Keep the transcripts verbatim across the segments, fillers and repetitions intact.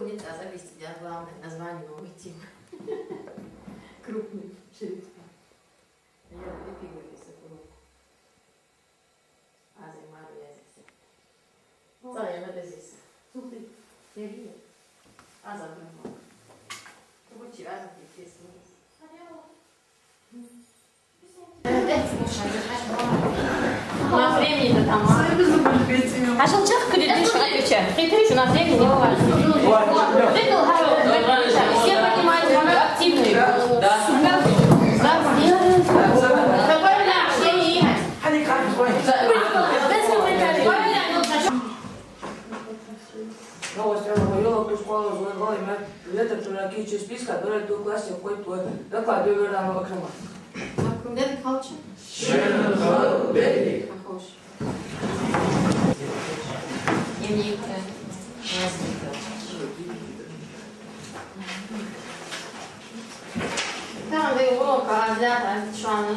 Нет, а запись тебя, главное, название новой темы. Крупным шрифтом. Я эпиграфе соколов. Аза мару язык. Царева безис. Смотри, я вижу. Аза прямо. Короче, аза здесь. У нас времени-то там мало. А что, чё, ты отвечай? Ты, ты, у нас времени мало. Ты был хороший, все понимают, активный. Да. Да. Какое у нас общение? Новость. Ёлка тус кхоалаш вай гӀалгӀай меттала ветар чура кийча списка, дурай ту классе вход твой. Доклад Дёвердана Акрама. Акрам дерг халча? Шен халбеги. Ахош. Дневник. Тахан вай урока азлят аз шоана.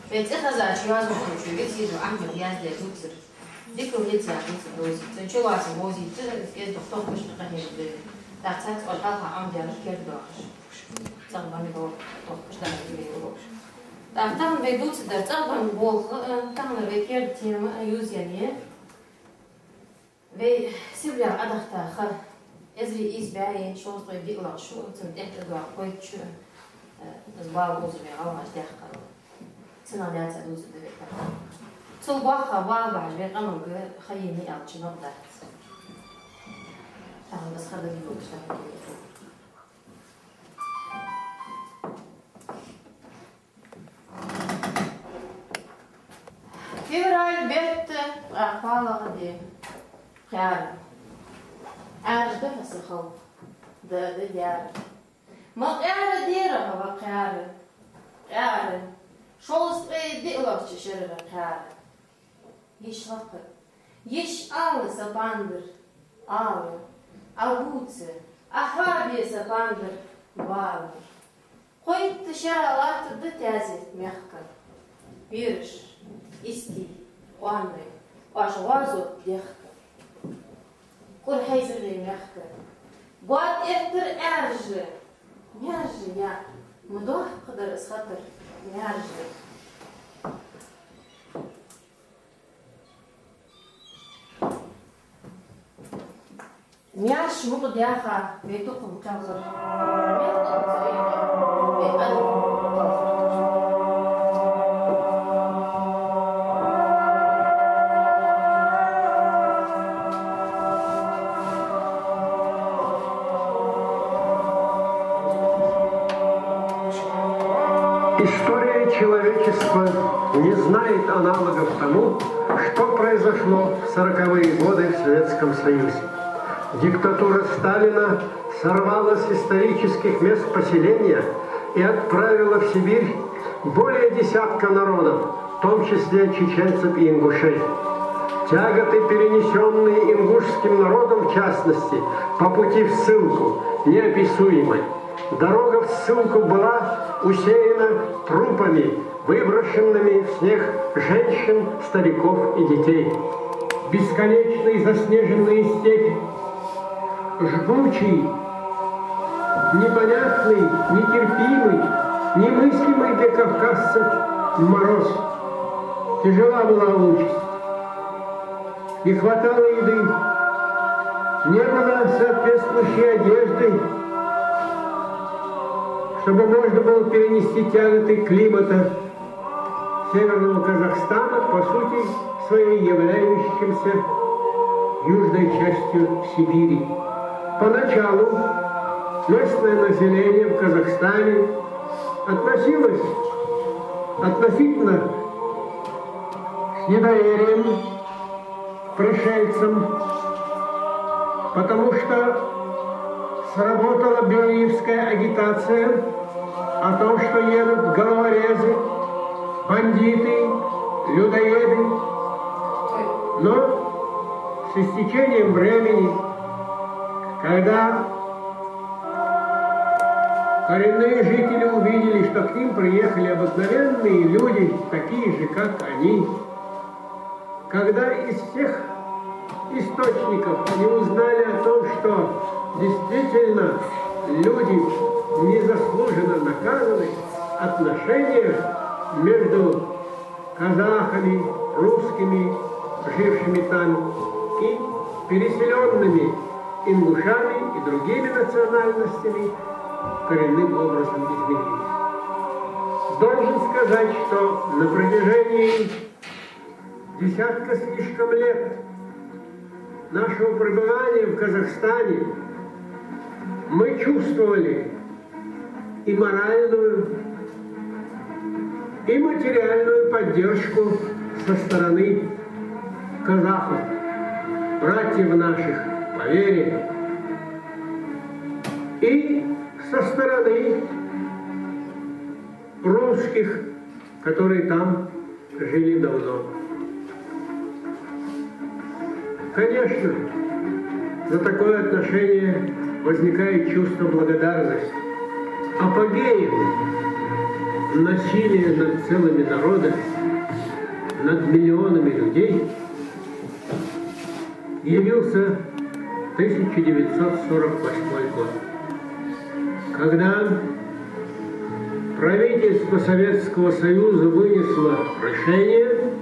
Вай цӀихезача йоазонхочо Вексидов Ахьмада яздаь дувцар. Дика хилац, дика дувц. Цун чулоацам вовзийта, из дукха тохкаш къахьегаш да. ТӀаккха цхьацца оаш хьалха Ӏомадаьр керда доахаш. ЦӀагӀа бан бо тохкаш дахьаш вай урокаш. ТӀаккха тахан вай дувцаргдар цӀагӀа бан болх, э, тахан вай керда тема юзъяьннай. Вай Сибрера Ӏодахийта ха, эзар ийс бӀаь шовзткъеи диълагӀча шу, цун тӀехьа тӀадоагӀа кхойтта шу, э, из бала укхаза вай гӀалгӀаша даьккхар. Цунах лаьца дувцаргда вай тахан. Цул боккха бала бахьаш вай къамага ха енай аьлча бакъ дац. Тахан аз ха дага йолаш тахан кхетар. Февраль бетта, ткъаь кхоалагӀа ди. Къаьра. Къаьра да хьо, са халкъ. Да, да, даьра. Ма къаьра дера хьо, ва къаьра. Къаьра. Шовзткъеи диълагӀча шера къаьра. Йиш лакха. Йиш ала са пандар. Ала. Ӏа вувца. Ӏа хьоабе са пандар. Бала. Кхойтта шера латтаргда таьзет мехка. Бераш, истий, къоаннай, оаш гӀазот дехка. КӀур хьайзаргда мехка. Гоа тӀеттар Ӏаьржа, маьржа яа, ма доккха дар из хатар, маьржа. Маьрша мукъа даьха вай тукхам кхелхар. Мел долча вай къам, вай къам кхелхар. История человечества не знает аналогов тому, что произошло в сороковые годы в Советском Союзе. Диктатура Сталина сорвала с исторических мест поселения и отправила в Сибирь более десятка народов, в том числе чеченцев и ингушей. Тяготы, перенесённые ингушским народом в частности, по пути в ссылку, неописуемы. Дорога в ссылку была усеяна трупами, выброшенными в снег женщин, стариков и детей. Бесконечные заснеженные степи, жгучий, непонятный, нетерпимый, немыслимый для кавказцев мороз. Тяжела была участь. Не хватало еды, не было соответствующей одежды, чтобы можно было перенести тяготы климата северного Казахстана, по сути своей являющимся южной частью Сибири. Поначалу местное население в Казахстане относилось относительно с недоверием к пришельцам, потому что сработала бериевская агитация о том, что едут головорезы, бандиты, людоеды. Но с истечением времени, когда коренные жители увидели, что к ним приехали обыкновенные люди, такие же, как они, когда из всех источников они узнали о том, что действительно люди незаслуженно наказаны, отношения между казахами, русскими, жившими там, и переселёнными ингушами и другими национальностями коренным образом изменились. Должен сказать, что на протяжении десятка слишком лет нашего пребывания в Казахстане мы чувствовали и моральную, и материальную поддержку со стороны казахов, братьев наших по вере, и со стороны русских, которые там жили давно. Конечно, за такое отношение возникает чувство благодарности. Апогеем насилия над целыми народами, над миллионами людей явился тысяча девятьсот сорок восьмой год, когда правительство Советского Союза вынесло решение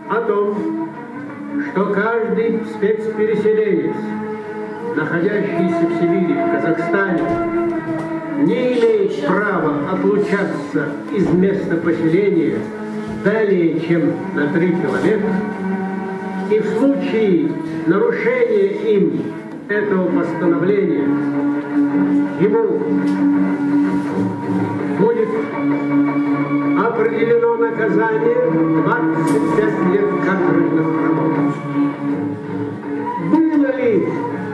о том, что каждый спецпереселенец, находящийся в Сибири, в Казахстане, не имеет права отлучаться из места поселения далее, чем на три километра, и в случае нарушения им этого постановления ему будет определено наказание двадцать пять лет каторжных работ. Было ли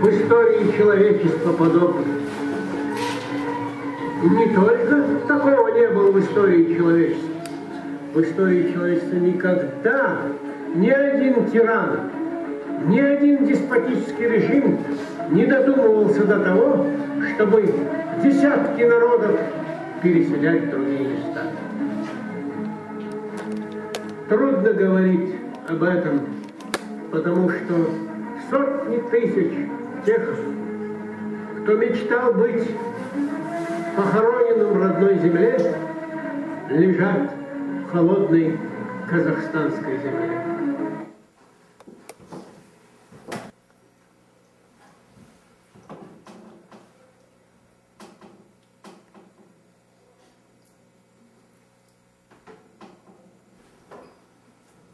в истории человечества подобное? Не только такого не было в истории человечества. В истории человечества никогда ни один тиран, ни один деспотический режим не додумывался до того, чтобы десятки народов переселять в другие места. Трудно говорить об этом, потому что сотни тысяч тех, кто мечтал быть похороненным в родной земле, лежат в холодной казахстанской земле.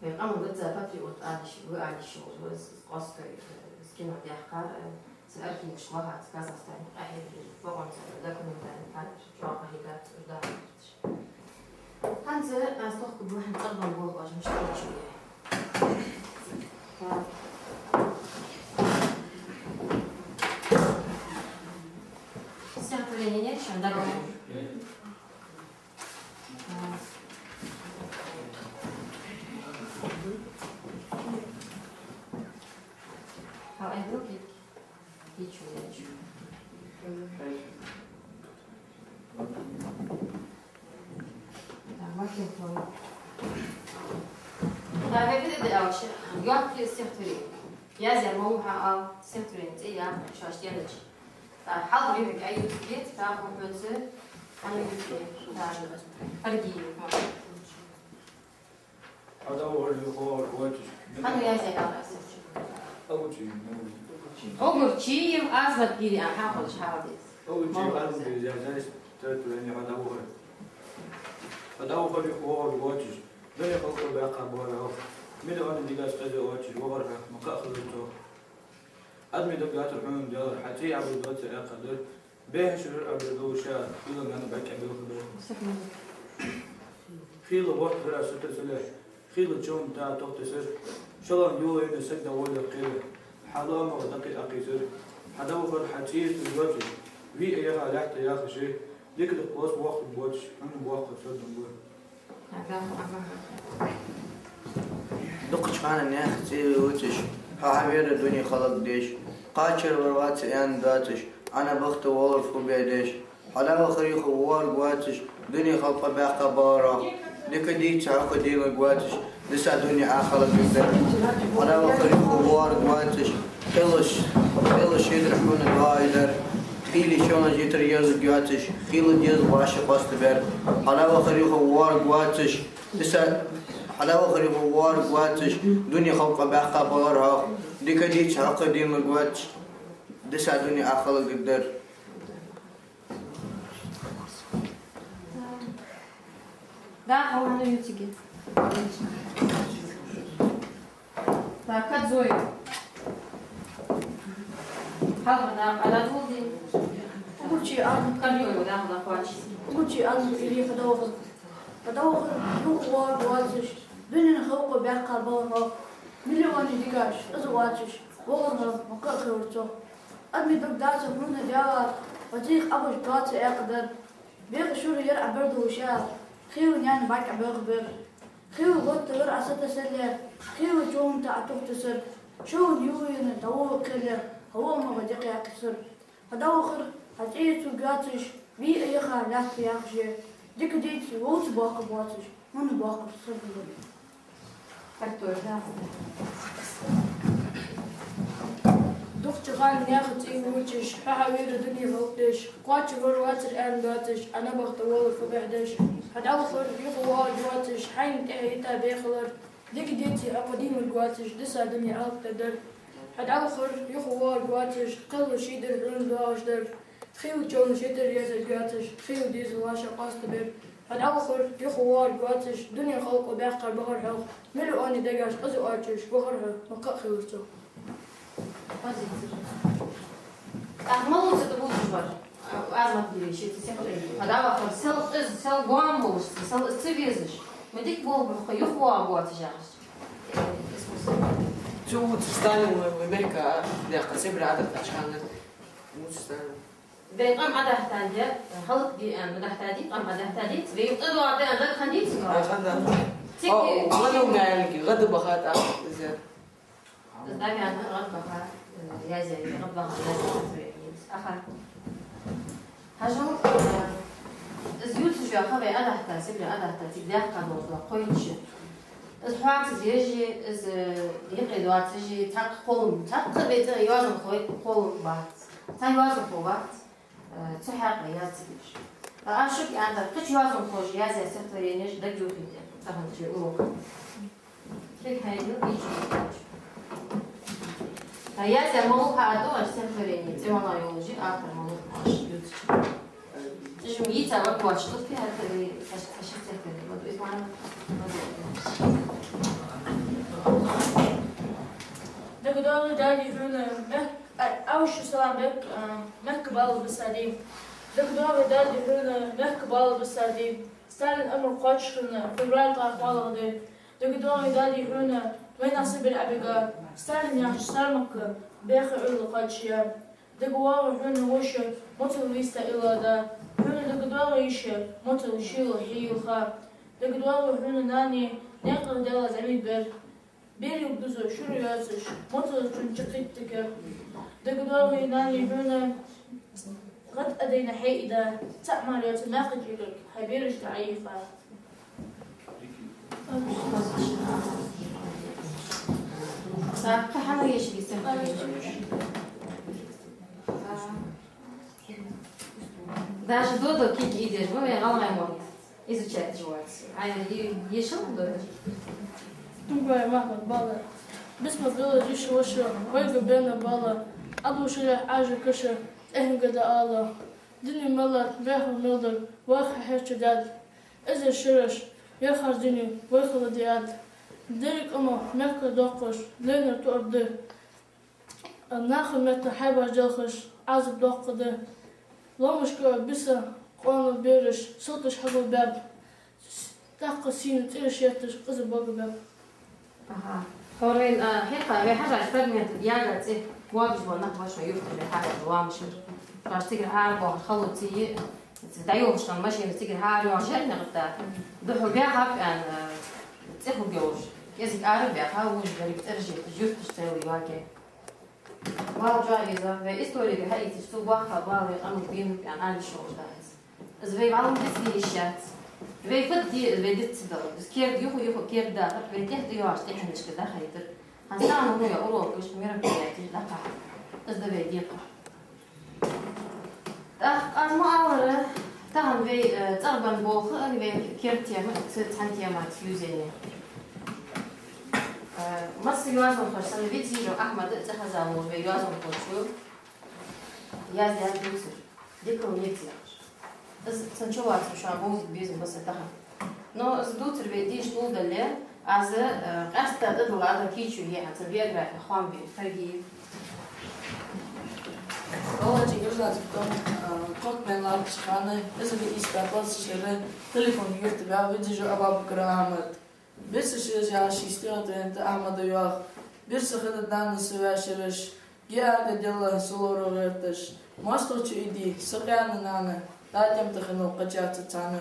Вай къаман гӀаза патриот ала йиш, ва ала йиш йолаш ва из къоастадаь, э, из кино даьккха, э, цун архиваш лохац Казахстане къахьегар, бокъонца документальни хьадеш, чӀоагӀа хьийга уж дахьараш. ХӀанз аз тохкаргба хьона цӀагӀа бола оаш мишта чу я. Стихотворени шун дагахь. Хьал айдул кик? Ничего, ничего. Так, Максим, хвала. Так, я видите, а вообще, я пью стихотворение. Я взял, могу, а, а, стихотворение, я, что, что я начал. Так, хьалха винаг Аюб кет, так, хӀанз хьоьца, Аюб кет, так, Аргиев, ма. Хьадовхар хьо гӀор воацаш. Хьан язе яхар аз? Алучи, ну. Огурчиев Азат Гири, а, хьахулаш хьал деза. Алучи, молодец. Азат Гири, я, знаешь, тот, я не хьадовхар. Хьадовхар хьо гӀор воацаш. Дуне халкъа баьккха боарах. Миллион дигаш къаьзе воацаш, вахар хьа, ма кхы а хилар цох. Адамий дог гатар хьона делар, хьа цӀий Ӏабу доцар аьккха дар. Бехьа шурар Ӏабу дар ша, хила нана бакӀа белха дар. Хила гӀорта хӀара сутасале, хила чом та тохтасар. Шалан юла йина саг да воля кхира. Хьа ламагӀа дакъи акъизар. Хьадовхар хьа цӀийра тӀа доцаш. Виъ яха лаьтта яхаше. Дика да хос вохтур боцаш, хьона вохтур содун бур. Дукхача хана наьха цӀий луцаш, хьо хьавера дуне халкъ деш, кхачар вар вац аьнна доацаш, Ӏана бахта волар фу бе деш, хьо лаьва хьо вахарг воацаш, дуне халкъа баьккха боарах, дика дийца хьо дийнарг воацаш, Диса дуне Ӏа хала гӀертар. Хьалавахар юха воагӀаргвоацаш, кхелаш, кхелаш шийдар хьона доагӀаш дар. Хийла шоана шийдар ерзаргйоацаш, хийла дезал вӀашагӀкъоастабер. Хьалавахар юха воагӀаргвоацаш, диса, хьалавахар юха воагӀаргвоацаш, дунен халкъо баьккха багӀар хьох. Дика дийца хьакха диймаргвоацаш, диса дуне Ӏа хала гӀертар. Да, хьо хьанна юциге. Так, Кадзой. Хьалха да, къадат вулди. Гучи ан. Кадзой, да, хьалха вач. Гучи ан, или хьадавахар. Хьадавахар, юха воагӀаргвоацаш, дунен халкъо баьккха багӀар хьох. Миллиони дегаш, из воацаш, вахар хьо, мукъа а хилар цох. Адамий дог дац хьона, Даьла, вазих абуш доаца экъадар. Беха шура яр Ӏа бер долаш, хийла наьна бӀарг Ӏа боахабер. Хийла гӀотта вар Ӏа сатасале, хийла чӀоагӀа Ӏа тохтасар. Шоана ювена дӀавола кхеле, хьавола мага декъа яккхасар. Хьадавахар, хьа цӀи цугацаш, вий а яха лаьтта яхаше. Дика дийца, вовца боккха боацаш, хьона боккхар сагӀа. Картофель, да. Дукхача хана наьха цӀи вувцаш, хьо хьавера дунен халкъ деш, кхоачаргвар вацар аьнна доацаш, Ӏа набахта вола фу бӀехдеш. Хьадавахар, юха воагӀаргвоацаш, хьайна тӀехьа йита бехалар. Дика дийца, хьакха диймаргвоацаш, диса дуне Ӏалатта дар. Хьадавахар, юха воагӀаргвоацаш, кхелаш шийдар хьона доагӀаш дар. Хийла човнаш шийдар ерзаргйоацаш, хийла дезал вӀашагӀкъоастабер. Хьадавахар, юха воагӀаргвоацаш, дунен халкъо баьккха багӀар хьох. Миллиони дегаш, из воацаш, вахар хьо, мукъа а хилар цох. Позиция. Ах, малуца да бузаш бар. Аз ма дийри, ши ца сехале. Хьадавахар, сел из, сел гоама болаш, сел из ца везаш. Ма дика болх ба, юха воагӀаргвоацаш яхаш. Цу вувцаш Сталин вай, вай мехка, дехка, Сибре Ӏадаташ ханна. Вувцаш Сталин. Вай къам Ӏадатаде, халкъ ди ан Ӏадатаде, къам Ӏадатаде, вай юкъе доагӀа ан даг хандиц. А, ханда. Циги. О, ханна мелги, гӀада бахат, а, зе. Из дагаьна гӀад баха, э, язъяй, гӀад баха, язъяй, аха. Хьажал, э, из ювцаш йола ха вай Ӏадаташ, Сибре Ӏадаташ, цига даьхка долаш дола кхойташ. Из хьоаца вежи, из, э, юкъе доацаши, цхьаккха кхоллам, цхьаккха вай цӀа йоазонхой кхоллам бац. Цхьа йоазонхо вац, э, цу хьакъе яц цига уж. А аз шуга аьннадар, кхыча йоазонхоша язъяь стихотворенеш дагайохийте, тахан шоай урок. Цига хьайна ича. Та язъяь малув хьаду, аш стихотворени, цӀи мала йолаш я, автор малув, аш ювцаш. Цу жим йийца ваквач, тут пи хьатари, аш, аш стихотворени. Вот, из мана. ДагадоагӀий, дади, хьона, мех-, а, Аушев Саламбек, а, мехка бала ба са ди. ДагадоагӀий, дади, хьона, мехка бала ба са ди. Сталин амар кхоачаш хинна, февраль ткъаь кхоалагӀа ди. ДагадоагӀий, дади, хьона, вайнах Сибре Ӏобига, Сталин яхача Сармакка бӀеха Ӏуйрийла кхоачашъяьр. ДагадоагӀий хьона, воша, моцал виста илла да. Хьона дагадоагӀий йиша, моцал шийла хьийла ха. ДагадоагӀий хьона, нани, наькъах Даьла зӀамига бер. Берий дуза шура йоацаш, моцал чун чакхийтта кер. ДагадоагӀий, нани, хьона, гӀад а дайна хьай и да, цаӀ мара йоаца наха чӀирг, хьай берашта Ӏайха. Саккха хьана ешги сехале. Даже додо киги идеш, вай гӀалгӀай мотт изучать деш вац. Ай, е-, ешал додо. Тунгой Махьмад бала. Бисмат вела жиш ваша, вайга бена бала. Абу Ширяхь Ӏажа каша, эхинга да ала. Дини мала, беху мелдар, ваха хьеча дад. Эзар шераш, яхар дини, вайхала диад. Дерик ама, мехка доккхаш, ленар туарда. Наха метта хьайбаш делхаш, Ӏазап доккха да. Ломашка биса къона бераш, салташ хьагулбаьб. ТӀаккха сийна цӀераш етташ, къиза багабаьб. Аха. Хьорин, а, хӀекха, вай хьажаш фрагмент яга цӀи, вагаш ва нах башха юрташ вай хьажаш ламашир. Хаш цигара хьарбохар халуци, дӀайолхаш машина цигара хьарбохар жернегӀатта. Духьал бяхаб аьнна, цӀи хургйолаш. КӀезиг ара бяха, вуж гариг цӀераш етташ, юрташ цӀели ваге. Бала жоа иза, вай историга хьаийцача, цу боккха бала вай къаман бийнаб аьнна, ала йиш йолаш да из. Из вай валан дицле йиш яц. Вай фу де, вай диццадала. Из керда юха-юха керда дахар, вай тӀехьа тӀайоагӀача тӀехьенашка дӀахайтар. ХӀанз тахан мо я урокаш, мероприятеш дӀакхахьар. Из да вай декхар. ТӀаккха аз ма аллара, тахан вай, э, цӀагӀа бенна болх, вай керда тема, ц-, цхьан темаца ювзаеннай. Э, масса йоазонхой санна, Ведзижев Ахьмада цӀи хеза волаш вай йоазонхочо яздаьд дувцар, «Дикал низ» яхаш. Из цун чулоацам шоана бовзийта безам ба са тахан. Но из дувцар вай дешаш доладале, аз, э, къаьстта тӀадилла ада кийчо яьй цун биографе хоам бе, Харги. ГӀалгӀайче граждански тӀом, э, кхоачам латтача хана, эзар ийс бӀаь пхийтта шера Талипан-Юрта ваьв Ведзижев Абабукар Ахьмад. Биццаш шера ший стихотворени Ахьмада йоах: «Бирса хиннад нана са ваьшераш, геа тӀа делла са лору гӀерташ. МоастагӀчун иди са къаьна нана, дӀа тӀем тӀа хиннав кхачарца цхьана.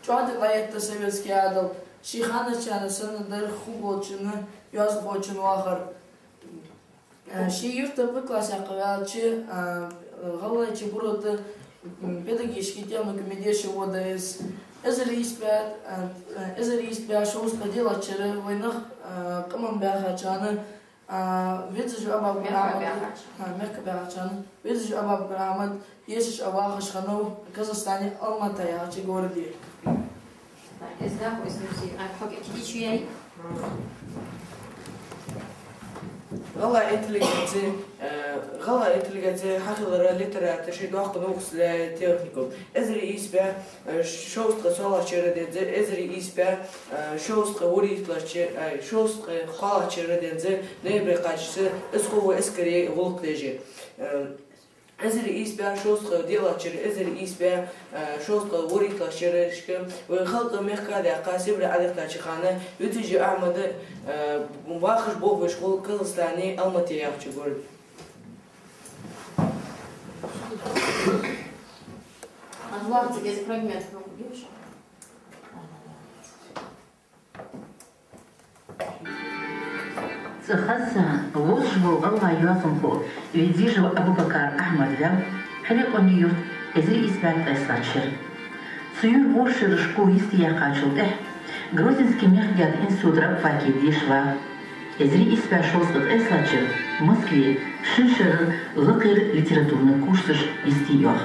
ЧӀоагӀа дӀаетта советски Ӏаьдал, ший ханарчарна санна дар хургволчунна йоазонхочун вахар». Э, ший юрта пхи класс яьккха ваьлча, э, ГӀалгӀайче Буро тӀа, м, педагогически техникуме деша вода из. Эзар ийс бӀаь, э, эзар ийс бӀаь шовзткъа диълагӀча шера вайнах, э, къаман баьхачарна, э, Ведзижев Абабукар Ахьмад, мехка баьхачарна, э, мехка баьхачарна, Ведзижев Абабукар Ахьмад дешаш а вахаш хиннав Казахстане Алмата яхача городе. Так, из даху, из нуси, а, хьога кичи яй. ГӀалгӀай интеллигенци, э, гӀалгӀай интеллигенци хьахилар литература ший доккха нувхас лаьй техникум. Эзар ийс бӀаь, э, шовзткъа цхьоалагӀча шера денз, эзар ийс бӀаь, э, шовзткъа вурийтталагӀча, э, шовзткъа кхоалагӀча шера денз, ноябре кхаччалца из хургва эскаре гӀулакх деш. Э, Эзар ийс бӀаь шовзткъа диълагӀча шера, эзар ийс бӀаь, э, шовзткъа вурийтталагӀча шерашка вай халкъ мехка даьккха, Сибре Ӏодихтача хана Ведзижев Ахьмад, э, вахаш болх беш хул Казахстане Алмате яхача городе. А вахца гези предмет хӀама юш? ЦӀихеза вовзаш вола гӀалгӀай йоазонхо Ведзижев Абубакар Ахьмад ваьв Хьалкъоне-Юрта эзар ийс бӀаь ткъаь ислагӀча шера. Цу юрта ворхӀ шера школа йистеяьккхачул тӀехьагӀа Грозненски мехкдаьха института рабфаке деша вагӀа. Эзар ийс бӀаь шовзткъа ткъаь ислагӀча шера Москве шин шера лакхера литературни курсаш йистеоал.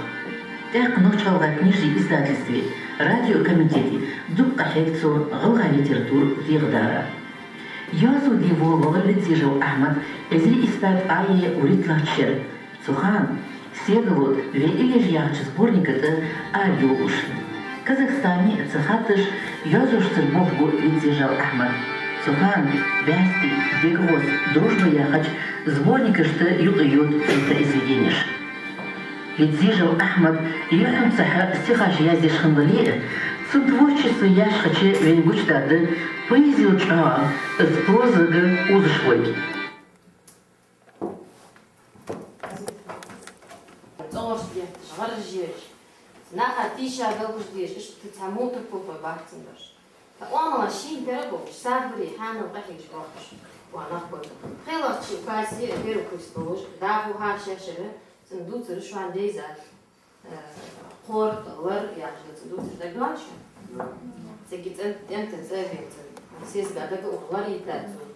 ТӀаккха Нохч-ГӀалгӀай книжни издательстве, радиокомитете дукха къахьег цо гӀалгӀай литература дегӀадара. Йоазув де волавелар Ведзижев Ахьмад эзар ийс бӀаь ткъаь вурийтталагӀча шера. Цу хана «Сердало ве илеш» яхача сборника тӀа ара йолаш. Казахстане цу хаттараш йоазув цар болх бу Ведзижев Ахьмада. Цу хана «Баьсти», «ДегӀаос», «Дружба» яхача сборникашта юкъейода цун произведенеш. Ведзижев Ахьмад юххьанца хьа стихаш яздеш хиннавале а, цун творчество яшхача вайна гучадаргда поэзел чӀоагӀа, из прозага озаш вайга. ЦӀогӀараш детташ, гӀаржеш, наха тийша белхаш деш, иштта цхьа мутарпхой бац цун дош. Ткъа оамал шийна тера болаш, сабаре, хьанал къахьегаш боахкаш бола нах ба. ПхелагӀча классе первый курс болаш, дӀахо хӀара шера цун дувцар шоана дайзад. Э, кхор, лар яхаш да цун дувцар, дагадоагӀий шоана? Цига цӀен-, тӀем тӀа цӀа венца, сесага дага ух лар йита цун.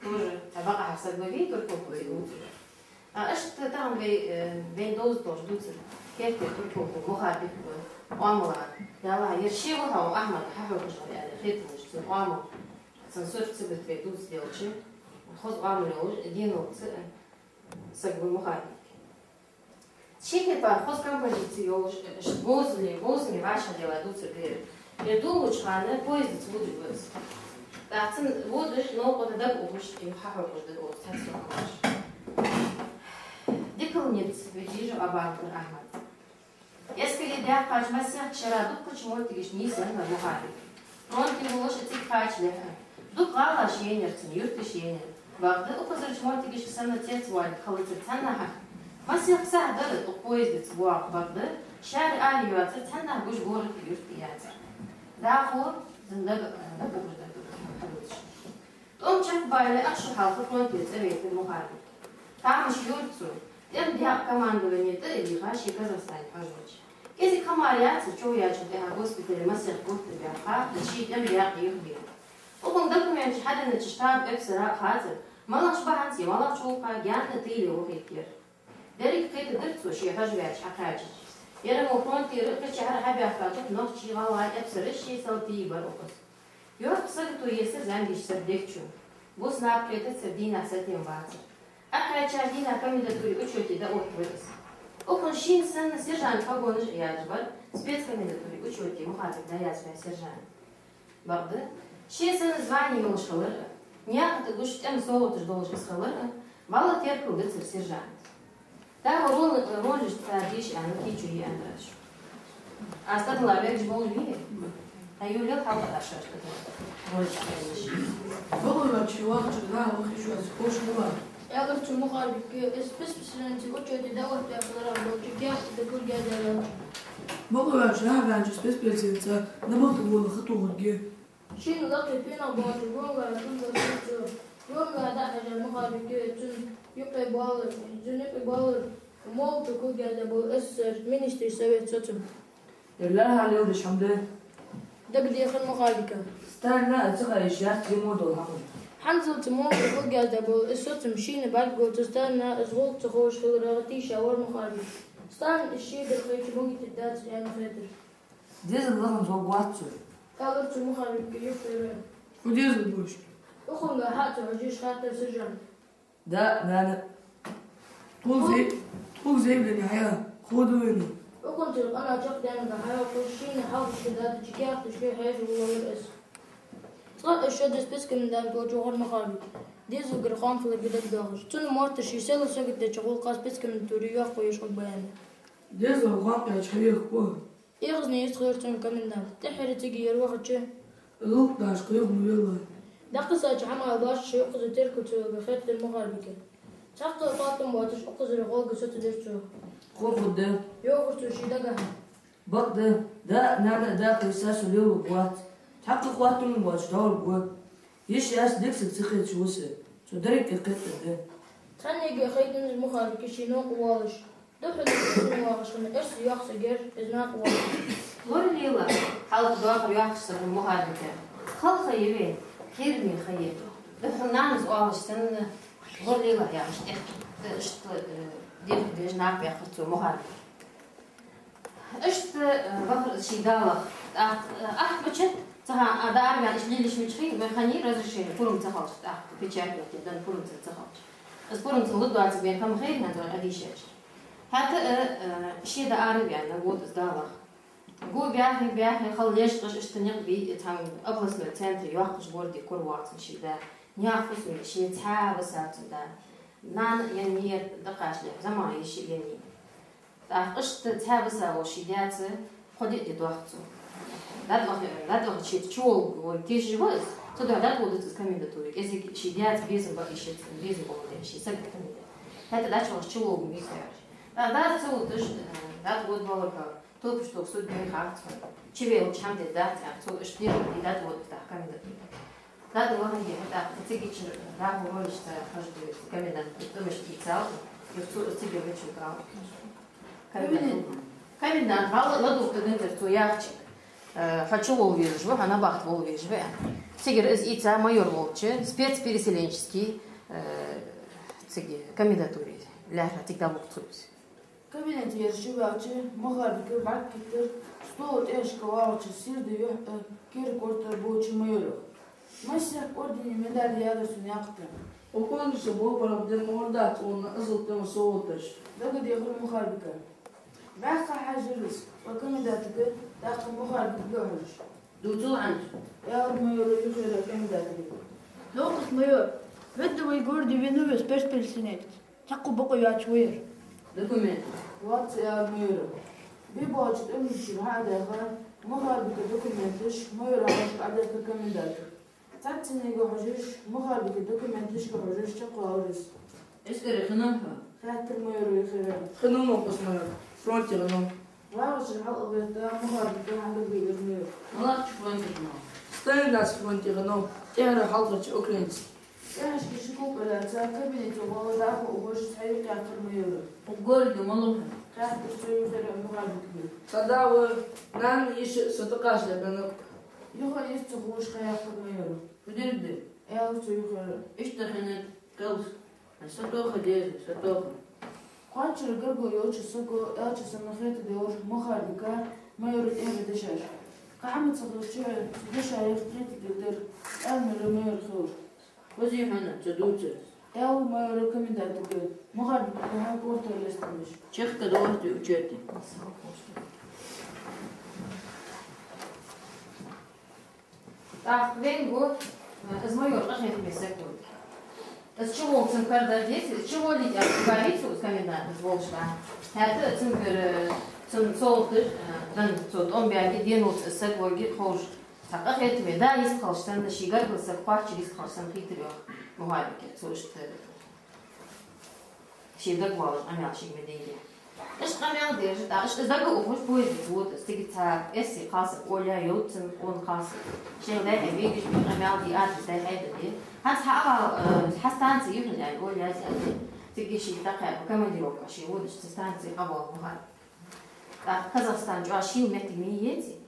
Тоже цхьа бакъахьа саг ва вай турпалхо цига дувцар. А иштта тахан вай, э, вайна довза долаш дувцар керте турпалхо Мухарбика оамала. Ялла, ер ше ва хьо Ахьмад хьахьокхаш вар аьнна хеталуш цун оамал. Цун сурт ца бита вай дувца делча, хоза оамал йолаш, денал ца, э, саг ва Мухарбик. Ши кепара хоза композици йолаш, иштта бозаме, бозаме вӀашагӀделла дувцар да ер. Ер дувлача хана поездаца водаш ва из. ТӀаккха цун водаш, новкъа тӀа дага ухаш, юха хьахьокхаш да оцу цхьацца хӀамаш. Дикал низ, Ведзижев Абабукар Ахьмад. Эскаре даьккхача массехк шера дуккхача моттигашка нийсъеннай Мухарбик. Фронте волаш цига кхачалехь а, дукха гӀалаш еннаяр цун, юрташ еннаяр. Бакъда укхазарча моттигашка санна цецвоалларгхилацар цхьаннахьа. Массехк сахьат дар укх поездаца воагӀа, бакъда шаьра ара йоацар, цхьаннахьа гуш город, юрт яцар. ДӀахо цун дага, дага ухаш дар хьадувцаш. ТӀом чакхбале ах шу хьалха фронте цӀавайтар Мухарбик. Тамаш йора цо, тӀем даькъа командовани тӀа а вийха, ше Казахстане хьожаргволча. КӀезига ха мара яцар, чов яьчул тӀехьагӀа госпитале массехк гурт баьха, да ший тӀема баькъ юхабена. Укхун документаш хьаденнача штаба эпсара хацар, малагӀча бахьанца е малагӀча гӀулакха гаьна тӀа тиле вахийтар. Деррига кхетадир цо, ше хьожаваьча хьакхаьчача. Ер мо фронтера кхычахьара хьабаьхка тӀа нохчий, гӀалгӀай эпсараш ший салтий бар укхаза. Йоккха сагото ессар зӀамигача сардехчун. Бус наб кхетацар, дийнахьа сатем бацар. Ӏокхаьчача дийнахьа комендатуре учёте дӀаоттавир из. Укхун шийна санна сержанта погонаш а яьржа бар, спецкомендатуре учёте Мухарбика дӀаязваь сержант. Бакъда, ший санна звани йолаш хилар а, наькъа тӀа гуш тӀема совгӀаташ долаш из хилар а, валла теркал дацар сержанта. Тахан рон-, ронжашца деша аьнна, кийчо йиандаьраш. Аз тӀадилла вегаш болаш вий? Хьай юлел хьалха дашаш тӀадилла. Ронжашца деша. Бакъда, чи вахча дӀа вахийташ вац, хош мула. Аьлар цо Мухарбика, из спецпризывнике учёте дӀаоттаваь хиларах болча каьхата дакулга даьлча. Бакъда, чу хьаваьннача спецпризывнике набахта вола хатохаргья. Шийна лакхе пенах боацача гонгарах тӀадилла цо. Гонгара дӀахьежа Мухарбика, цун юкъе боалар, цун юкъе боалар молота кулга яздаь бола СССР министрий совета соцам. Ер лаьрхӀа леладеш хӀама да? Дагадехар Мухарбика. Сталина а ца хаьа из яц зе мо дола хӀама. ХӀанзалца молота кулга яздаь бола из соцам шийна бӀаргагуц, Сталина из гӀулакх ца ховш хиларах тийша вар Мухарбик. Сталина из шийгара хайча могийтаргдац аьнна хетар. Дезал лаханза гӀоргвац цо, аьлар цо Мухарбика юххера. Фу дезал ба? Укхунга хьа а ца хьожаш хаттар сержанта. Да, нана. Тхога зе-, тхога заявлени хьаяь, ховргда вайна. Укхунца къамаьл чакхдаьннарга хьайоаккхаш, шийна хьалхашка дадача каьхаташка хьежа волавелар из. Цкъа а шозза спецкомендант волча вахар Мухарбик, дезалгара хоам хиларга дагадоахаш. Цунна мотташ ший сел саготдеча гӀулакха спецкомендатуре йоккха еш хургба аьнна. Дезал гӀоркъяьча хьавехаргва. Эгӏазне йист хилар цун коменданта. ТӀеххьара цига ер вахача, гӀулакх деш кхы юха ма велла. Дакъа сача хӀамал башха ший укхаза теркал ца йолга хеттар Мухарбика. Цхьаккха хоаттам боацаш укхазара гӀолга соцадир цо. Хо хургда, йоахар цо ший дагахьа. Бакъда, да а, нана а дакъа йиса со лелалургвац. Цхьаккха хоаттам боацаш дӀалургва. Йиш яц дика саг ца хеташ ва со. Цо деррига кхетаргда. Цхьаннега а хайтанзар Мухарбика ший новкъа воалаш. Духхьал из цунна вагӀаш хинна эрсий йоккха саг яр из накъавоалаш. ГӀор лела, хьалха доахар йоаккхаш саг Мухарбика. Хала ха я вай, кхераме ха я. Духхьал нанас оалаш санна, гӀор лела яхаш тӀехьа, иштта, э, дехьа деш накъабаьхар цо Мухарбик. Иштта, э, вахар из ший далах. ТӀаккха, э, ахча бача, цхьа а даарваьнна, иштта лелаш мичахьа, вай хани разрешение, пурам ца хилча, тӀаккха печать оттадаь, пурам ца, ца хилча. Из пурам цун лургдоацаргвайна хӀама хайра хӀанз вайна Ӏодийшача. ХӀаьта а, э, ше даарваьнна вода из далах. Го баьхе, баьхе, хала лечкъаш, иштта никъ бий, цхьан областной центре йоаккхаш городе кура воагӀа цун ший да. Наьха фусаме, ше цхьа висав цун да. Нана а еннай, дӀакхачалехь, зама йиша а еннай. ТӀаккха иштта цхьа висав вола ший даьца кхо-диъ ди доахк цо. ДӀатӀаваха-, дӀатӀавахача шийца чуволга вар тешаш ва из, цудухьа дӀатӀаводац из комендатуре, кӀезига ший даьца безам ба йиш яц, безам болаш да ший сагота комендант. ХӀаьта дӀачуваха чуволга ма вий цо яхаш. ТӀаккха даьца ца водаш, э, дӀатӀавода баларга, топаш тох суд бен хьарц хьона. Чувелча хӀама дергдац, аьнна, цо иштта дийриг дӀатӀавода тӀаккха комендатуре. ДӀатӀавахаргья тӀаккха цига чура дӀахо вораш ца хьожаргда вай, комендант тӀамаш ийцав, юха цо цига вачунга ала. Комендант. Комендант, валла ладувгӀа дагадир цо яхача, э, хьо чувола везаш ва, хьо набахта вола везаш ва, аьнна. Цигара из ийца майор волча, спецпереселенческий, э, цига комендатуре лаьрхӀа цига дӀавугӀ цо из. Кабинете ераш чуваьлча, Мухарбика бӀаргакийттар стола тӀехьашка вагӀача сийрда юхь а кера кортара болча майора. Массехк ордени медали яьлар цун наькъа тӀа. Укхунца болх бара дер ма вар дац цунна азал тӀема совгӀаташ. Дагадехар Мухарбика. БӀаьхха хьежар из цкъа комендантага, тӀаккха Мухарбикага хьежаш. Дувцал хӀанз, аьлар майора юхера комендантага. Новкъост майор, ведда вай городе венав из спецпереселенец. Цхьаккха бокъо йоацаш ва ер. Документ. Вац, аьлар майора. Бе боагӀача тӀема чура хьа а даьха, Мухарбика документаш майора хьалха Ӏодехкар комендантага. Цхьаццанега хьожаш, Мухарбика документашка хьожаш чакхваьлар из. Эскаре хиннав хьо? Хаьттар майора юхера. Хиннав, новкъост майор. Фронте хиннав. ВагӀача хьалъагӀетта Мухарбика хьалхабийлар майор. МалагӀча фронте хиннав? Сталинградски фронте хиннав, тӀехьара хьалхарча Украинца. ТӀехьашка ши кулг кӀалаьца, кабинете гӀолла дӀахо ухаш цхьа юкъ яьккхар майора. Укх городе малав хьо? Хаьттар цо юхера Мухарбика. Цхьа да ва, нана, йиша а, со тӀакхача лаьрхӀа нанна. Юха йист ца ховш ха яьккхар майора. Фу дергда? Аьлар цо юхера. Иштта хиннад кхалсаг. Сатоха деза, сатоха. Кхоачара гаргало йолча саго аьлча санна хетаделар Мухарбика майора тӀера дешаш. Кхы хӀама ма ца хилча, цу дешаех кхетаделар, аьннад майора хилар. Хозий хьона, ца дувцар. Аьлар майора комендантага, Мухарбика хьа кортер лестамаш. Чехка долаш ди учете. ТӀаккха венна ва, э, из майор къахетаме саг ва. Из чу волча цун кара дар деций, из чу волийта аьнна, говорит цо, из комендант из волча дӀа. ХӀаьта цунгара, э, цун совгӀаташ, э, дан цо тӀом баьлга, денал цу саг варга ховш. Цхьа къахетаме да йистхилча санна, ший гаргара саг кхоачар йистхилча санна хийтар йоах Мухарбика, цо иштта ший дагавоалаш къамаьл шийга ма дайра. Иштта къамаьл деш, тӀаккха иштта дага ухаш поезде вода, цига цхьа эрсий кхалсаг, Оля йолча цун къона кхалсаг. Шоай даь-хьа бегаш бе, къамаьл де, адрес даь-хьа да де. ХӀанз хьа а, э, хьа станци юхин аьле, Оля яз аьле. Цига ший тӀакхаьба командировка, ший водаш цу станци къабол бухар. ТӀаккха Казахстан чӀоагӀа шийла моттиг ма йий, еций.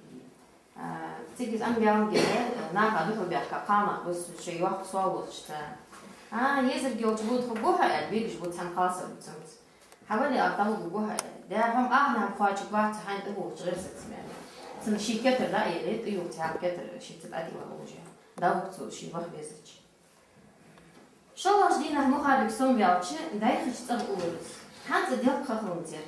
А, цига из Ӏомабаьннаб, наха духьал баьхка кхалнах ба, шоай йоккха соал лозаш цар. А, езарг йолча вода хургва хьо, аьле, бегаш ба цхьан кхалсаго цунца. Хьавале, аьле, дӀагӀоргва хьо, аьле. Да, хьо-м ах наха кхоачаргвац хьайна тӀабувхача гӀирсаца, аьле. Цун ший кетар дӀа а еле, тӀаювха цхьа кетар шийца тӀатӀайоалаш я. ДӀагӀоргва цо ший ваха везача. ШоллагӀча дийнахьа Мухарбик сомаваьлча, дӀайхача цӀагӀа уллар из. ХӀанз а делкъа ха хиланзар.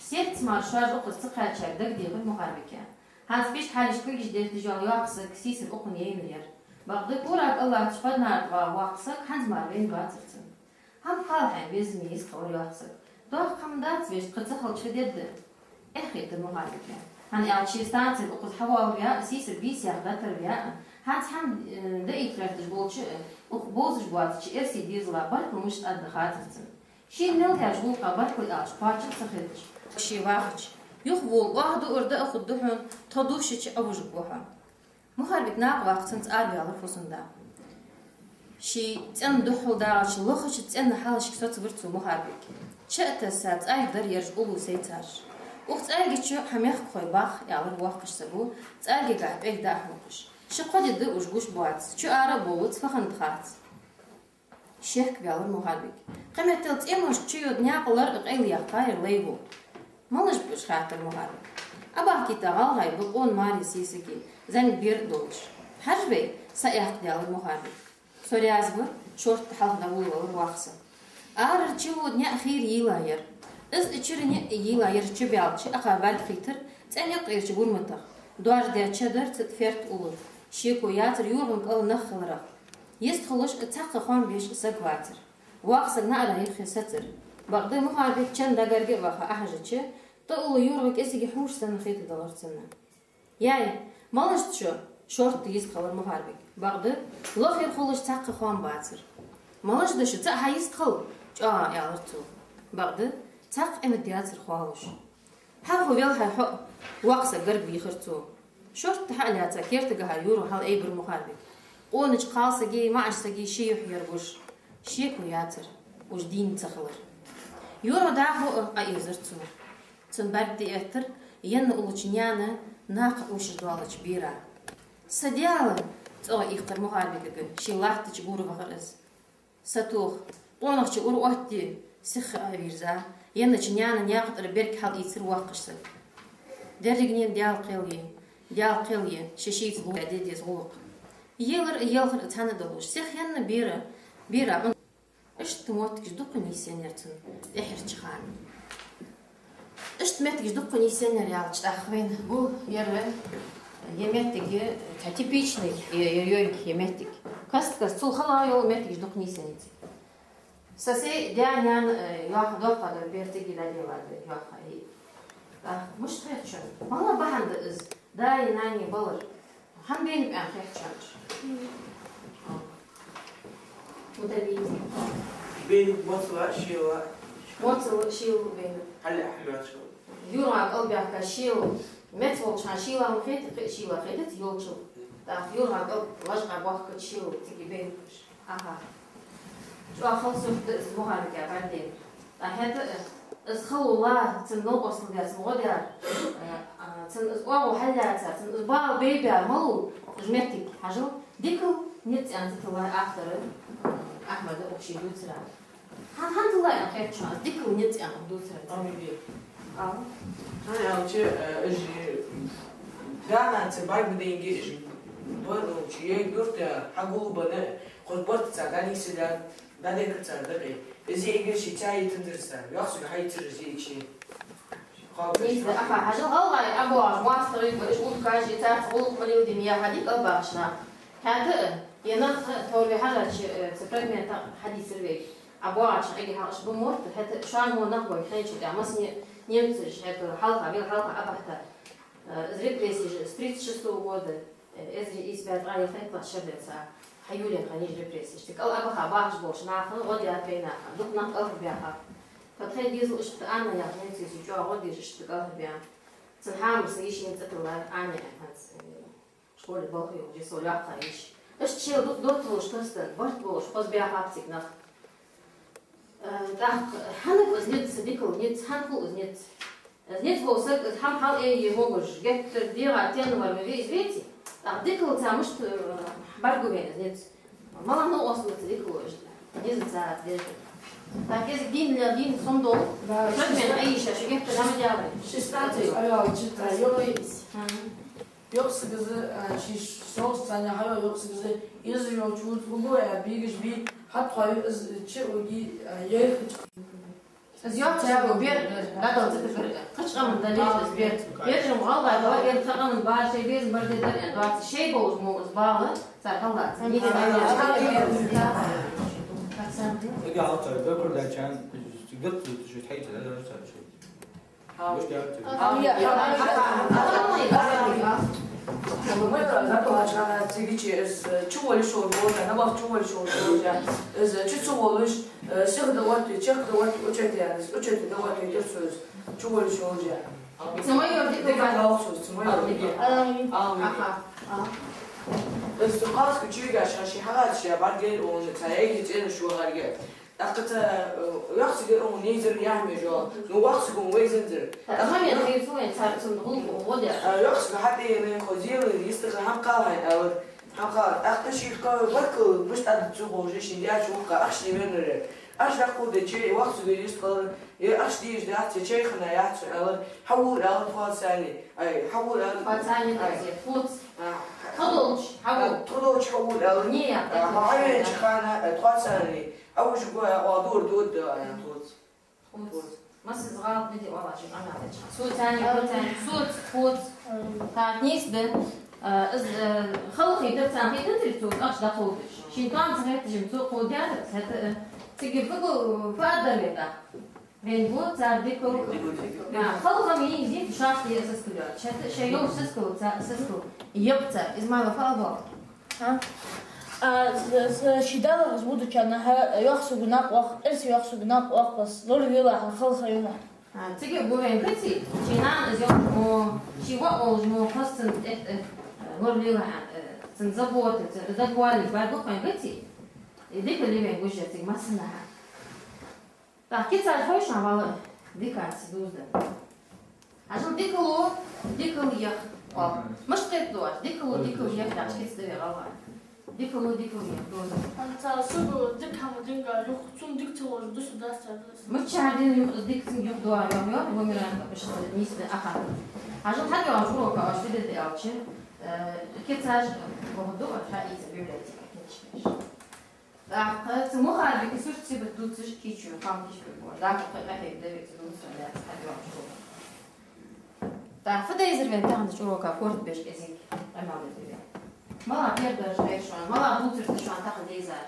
Сеца мара шоаш укхаза ца кхаьчача дагадехар Мухарбика. ХӀанз пишта хьалхашка кулгаш детташ йола йоккха саг сийсара укхунна яйнаяр. Бакъда кӀура кӀал латташ ПаднартӀа ваха воккха саг хӀанз мара вайна вацар цунна. ХӀама кхалхьа безаме йистхилар йоккха саг. Доккха хӀама дац вешта, кхы ца хилча фу дергда? Эхь хетар Мухарбика. ХӀана аьлча ший станцера укхаза хьавоалаваь а, сийсара бийсех дӀатарваь а, хӀанз хӀама, э, даийта гӀерташ болча, э, укх бовзаш боацача эрсий дезала баркал мишта аргда хацар цунна. Шийна мел хьежача гӀулакха баркал аьлча кхоачам ца хилча. Ше вахача, юхавола оаха дуар дӀахургда хьона, тхо дувшача Ӏовужаргва хьо. Мухарбик накъаваккха цунца араваьлар фусам-да. Ший цӀен духьал дагӀача лохача цӀен хьалхашка соцавир цо Мухарбик. Ча а тесса, цӀалг дар ераш уллув сайцараш. Укх цӀалга чу хьа мехкахой бах, аьлар воккхача саго, цӀалгагахьа пӀелг дӀа а хьокхаш. Ши-кхо ди да уж гуш боаца, чу ара а бовлац, фу хиннад хац. Шек ваьлар Мухарбик. Кхыметтел цӀеношка чуйода наькъа лар а къайлаяккха яр лай ва. Малаш ба уж, хаьттар Мухарбика. Ӏобахкийта гӀалгӀай ба, къона маре сесаги, зӀамига бер а долаш. Хьажа вай, саэттадаьлар Мухарбик. Со раьза ва, шортта хьалха дӀаволавелар воккха саг. Арара чувода наӀар хийра йийлаяр. Из а чура наӀар йийлаяр чубаьлча, акха бӀарг хийтар цӀен юкъерча гурматах. Доаржадаь ча дар, цу тӀа ферт уллар. Шеко яцар йоргӀан кӀал нах хиларах. Йистхулаш цхьаккха хоам беш саг вацар. Воккха саг наӀара юххе сецар. Бакъда Мухарбик чан дагарга а ваха Ӏохьежача, тӀа улла йоргӀа кӀезига хьош санна хетадалар цунна. Яй, малаш да шо? Шортта йистхилар Мухарбик. Бакъда лохера хулаш цхьаккха хоам бацар. Малаш да шо, цаӀ хьайистхила, чӀоагӀа аьлар цо. Бакъда цхьаккха Ӏимад яцар хоалуш. Хьалха велхьай хьо, воккха саг гарга вийхар цо. Шортта хьа а лаьца, кертагахьа йоргӀа хьалъайбир Мухарбик. Къонача кхалсаги маӀача саги ший юхь яр гуш. Шеко яцар уж дийна ца хилар. ЙоргӀа дӀахо а Ӏоийзар цо. Цун бӀарг тӀаэттар енна уллача наьна накха увшаш доаллача бера. «Са Даьла!» — цӀогӀа ийккхар Мухарбикага, ший латтача гора вахар из. «Сатоха, къонахчун ура оттаде, сиха а вийрза, еннача наьна наькъа тӀара берг хьалъийцар воккхача саго. Дерригнена Даьла кхел я, Даьла кхел я, ше шийца ловш де деза гӀулакх». Елар а елхар а цхьана долаш, сиха енна бера, бера Ӏун. Иштта моттигаш дукха нийсъеннаяр цун тӀеххьарча хана. Иштта моттигаш дукха нийсъеннаяр аьлча, тӀаккха вайна гул ер, ер моттиг, цхьа типичный, ер, ер йоагӀа ер моттиг. Каст-каста цул хала йола моттигаш дукха нийсъеннаяц. Са сай даь-наьна, э, йоах, доккха дар бер цига дӀаделла да, йоах, э. ТӀаккха мишта хет шоана? Мала бахьан да из? Даи нанеи балар. ХӀана бейнаб аьнна хет шоана? Муталиб. Бейнаб моцала, шийла. Моцала, шийла бейнаб. Хьале Ахьмад шо. ЮргӀа кӀал баьхка шийла. Мец волча хана шийла ма хетий, кхы а шийла хетац йолчул. ТӀаккха юргӀа кӀал лажкъа бохкача шийла цига бейнаб уж. Аха. ЧӀоагӀа хала сурт да из Мухарбика бӀаргадайнар. ТӀаккха хӀаьта а Из хало лаьца, цун новкъостал баьца ма гӀо дар, а, а, цун из оагӀув хьаллаьцар, цун из бала бейбаьр малув, из моттиг хьажал, дикал низ аьнна цӀи тиллай автора, а, Ахьмада укх ший дувцара. ХӀан-, хӀана тиллай аьнна хет шоана из дикал низ аьнна укх дувцара? Амин. Ала. ХӀана аьлча, э, уж даьна цар бӀарг ма дайнге уж, бо-, ну, чи е юрта хьагулбенна, хоза барт цар дӀанийсъелла, дӀадехкар цар дакъий. Из эггара ший цӀи йитанзар цар, йоккхача сага хьайийцар из эггара ший. Нийса да, аха, хьажал гӀалгӀай ӀобоагӀаш моастагӀий ба уж, уткаш, царца гӀулакх ма леладе ма яхац дика кӀал бахаш нах. ХӀаьта а, е нах а тхьовра хьажача, э, цу предмета хьадийцар вайга. ӀобоагӀача хана эггара хьалха уж ба мотт, хӀаьта а шоана мо нах гойт хинначул тӀехьагӀа массане немцаша хӀаьта хьалха, вел хьалха Ӏобахийтар. Э, из репрессеш с тридцать шестого года, э, эзар ийс бӀаь ткъаь ялхайттлагӀча шера денз хьаюллаш хиннай уж репрессеш. Цу кӀал Ӏобаха бахаш болча наха гӀо даьд вай наха, дукха нах кӀалхарбаьхаб. Тха тхоай дезал иштта Анна яха немцаша чӀоагӀа гӀо деш, иштта кӀалхарбаьннаб. Цун хьамара са йишийна цӀи тиллай Аня аьнна хӀанз, э, школе болх беш, со лакха йиш. Иштта шоайла дукха доттагӀа волаш кастан, барт болаш, хоза баьхаб цига нах. Э, тӀаккха хӀана ба из низ, дикал низ, хӀана хул из низ? Из низ вола саг, из хӀама хьалъайе могаш, геттара дегӀа тенна вар ма вий из, веций? ТӀаккха дикалца мишта, э, бӀаргагу вайна из низ? Мала новкъостал ба цу дикало, низаца деза? ТӀаккха кӀезига дийна ле, дийна сом дола, да, шоаш шестнадцать. Айша, шо геттара хӀама дяла. Шестнадцать, а, йола чита, йола. Мгм. Йоккхача сага, а, ший совгӀаташ царна хьайола, йоккхача сага из йолча вуз луго, а, бегаш бий, хьатхой из чу уги, а, ейхача. Из йоккха саг бер, гадал цитагар, кхыча къаман далеш из бер. Бер жим гӀалгӀай, ва, ер цхьа къаман бала шоай безам бар де дар, э, доаца шоай болаш мо из бала, цар хьаллаца. Низ аьнна. Ага, хьалта, бер кур дачан, гатта, шуьт хьайта, да, да, да, шуьт. Цига чу из чувоалаш волаш, набахта чувоалаш волаш, из чу ца воалаш, э, сиха да отта, чакх да отта, учёте яр из, учёте да отта, тир цо из, чувоалаш волаш. Цу майора дика, дика вар. Вахсус, цу майора дика. Амин. Амин. Аха. Из цу кхалсага чуйгаш, ша ший хьагӀаташ я, бӀаргаяр он, цхьа эггара цӀена шу вахарга. ТӀаккха цу, э, йоккхача сага он нийсдар яхьмеш йола. Ну, воккхача саго вайзанзар. ТӀаккха хӀама яр хир цу вайн цар цун гӀулакх гӀо даьр. Э, йоккхача сага хьатӀаена, хоза ела, йистхила хӀама кхалхьайна алар. ХӀама хьалха, тӀаккха шийх кхы баркал, мишта даьд цо ховш, шийна даьча воккха ахча дӀавеннар. Ахча дӀакховдача, вахсуга йистхилар, е ахча дезаш дац, е чай хинна яц, аьлар, хьавола, аьлар, тхоца цхьана, ай, хьавола, аьлар. Тхоца цхьана, ай, тхоца. А, тхо долча, хьавола. А, тхо долча хьавола, аьлар. Не, а, тхо хьавеннача хана, ай, тхоца цхьана, а, уж гой, а, дур, дур, да, а, тхоца. Ховц. Ховц. Масса из гӀалат ма дий, валлахӀи, ший къамаьл деча. Соца, соца, соца, соца. Так, нийса да. Э, из, э, хала хийтар царна, хийтар цо ахча дӀакховдаш. Шийна тоам ца хеташ, цо кховдадаьд, хӀаьта, э, цига фу, фу аргдар вай тӀаккха? Вайна бу цар дикал. Дикал, дикал. А, хала хӀама йийна дийца, шоашта е сискал йоацаш. ХӀаьта шоай йолча сискалца, сискал яб цар. Из мала фу ала боагӀа? А? А, с-, с-, ший далагӀа из будуча наха, йоккхача сага накъавоаккх, эрсий йоккхача сага накъавоаккх, лоравелахьа, хала ха йола. А, цига бу вайна гаций, ший нана из йолча мо, ший воӀ волча мо, хоза цун тӀехьа, э, лоравелахьа, э, цун забота, цун дагаваллалца бӀаргагу вайна гаций? Э, дика ли вайна гуш я цига массанахьа? ТӀаккха кицаш хой шоана, валла, дикаца дувзаденна. Хьажал, дикало, дикал ех. Мишта хет доаш, дикало, дикал ех яхаш кица да вай гӀалгӀай. Дикало, дикал ех, доза. Хьанца саго дика хӀама динга юха, цунна дика ца волаш, дусаргдац цар дус. Мичча дина юха, дика цунна юха доагӀа, йоах, йоах, во миран, иштта нийса да, аха. Хьажал, хьатӀайоагӀача урока оаш фу дергда аьлча, э, кицаш, боху ду, оаш хьаийца библиотека книжкаш. ТӀаккха цу мухарбика сурт сибат дувцаш кийчо, кхам кийчо бо. ДӀахо кхы къахьега да вай цу дувцар лаьца хьадоагӀаш хул. ТӀаккха фу дайзар вай тахан чӀурока корта беш кӀезига къамаьл дергда вай. Мала кердаш гӀайр шоана, мала дувцар да шоана тахан дайзар.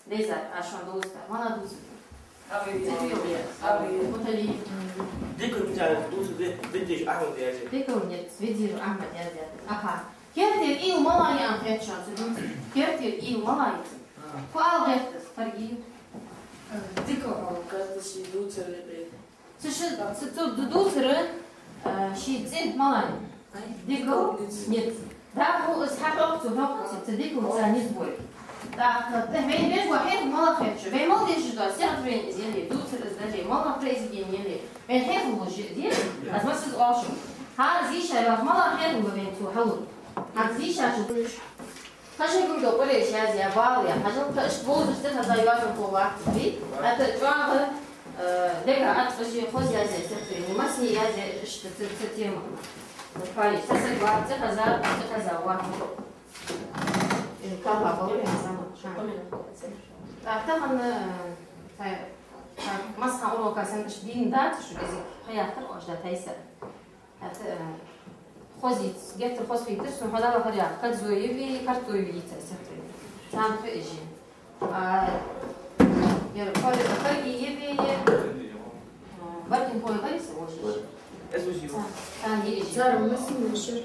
Дайзар, а шоана дувцар, мала дувцар да? Ави. Цитвил. Ави. Мутали. Дикал низ дувцар да, Веддижев Ахьмада яздаьд. Дикал низ, Веддижев Ахьмада яздаьд. Аха. Кертера уйла мала я аьнна хет шоана цу дувцара? Кертера уйла мала я цун? Фу ала гӀерт из, Фаргиев? Дикал ала гӀерт из ший дувцара бе. Цу ши-, цу, цу ду-, дувцара, а, ший цӀи мала я? Ай? Дикал низ. ДӀахо из хьахьокх цо, хьокх цо, цу дикалца низ бой. ТӀаккха вайна беш ва хьехам малагӀа хет шоана? Вай мел дешаш да, стихотворени из яле, дувцар из дале, малагӀа произведени яле, вайна хьехам луш я из? Аз массаза оал шоана. ХӀара зе ше йоах, малагӀа хьехам ба вайна цо хьалуш. ХӀара зе ше чу. Тха шоай гургал къуреш язъяь, бала яь, хьажал, тха иштта бовзаш цӀихеза йоазонхо вац вай, хӀаьта чӀоагӀа, э, дега ацкъа ше хоза язъяь стихотворени, массане язъяь иштта цу, цу темах. Пхьош, цхьа саг вац цӀихеза, цӀихеза вац. Э, калха балар ян зама. ТӀаккха тахан, э, тхай, тхай массахана урока санна иштта дийна дац шуга, из хьаяхар оаш да тайса. ХӀаьта, э, хоза йиц, геттара хоза хийтар сона, хьо дӀавахар яха, Кадзоеви Картоеви йиц аз сехтари. Царна хи эжи. А, яр, Кар-, Каргиеви, а, Баркин хой Борис, ожи. Царна хи эжи. Царна хи эжи.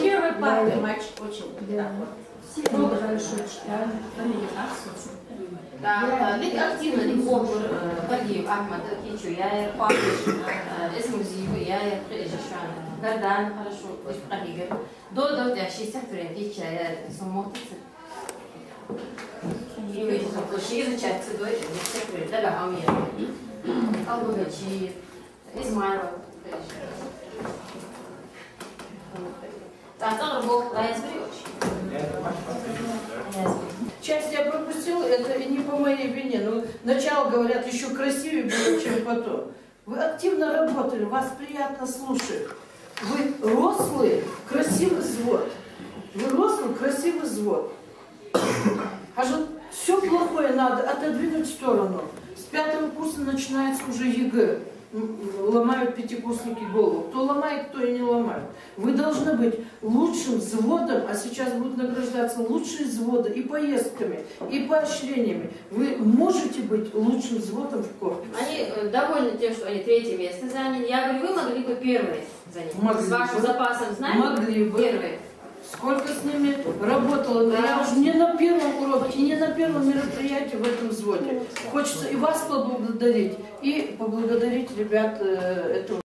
Первый пар матч очень. Да. Много хорошо читали. Да, да, дика активно, дика ховр, э, Каргиев Ахьмад, кийчо яьяр, кхоачаш, э, Эзмурзиева яьяр, кхы эжа шоана, Гардана хорошо, уж къахьийгар. Додо тӀехьа ший стихотворени кийчъяьяр, со мотт ца. Ший изучать ца дой, стихотворени дага хьамияр. Албогачиев, Измайлов. ТӀаккха цӀагӀара болх дӀаязбирий оаш? Часть я пропустила, это и не по моей вине. Ну, начало, говорят, ещё красивее было, чем потом. Вы активно работали, вас приятно слушать. Вы рослый, красивый взвод. Вы рослый, красивый взвод. Хьажал, всё плохое надо отодвинуть в сторону. С пятого курса начинается уже ЕГЭ. М, м, ломают пятикурсники голову. Кто ломает, кто и не ломает. Вы должны быть лучшим взводом, а сейчас будут награждаться лучшие взводы и поездками, и поощрениями. Вы можете быть лучшим взводом в корпусе. Они, э, довольны тем, что они третье место заняли. Я говорю, вы могли бы первое занять. Могли бы. С вашим запасом знаний. Могли бы. Первое. Сколько с ними работала, но я уже не на первом уроке и не на первом мероприятии в этом взводе. Хочется и вас поблагодарить, и поблагодарить ребят, э, этого.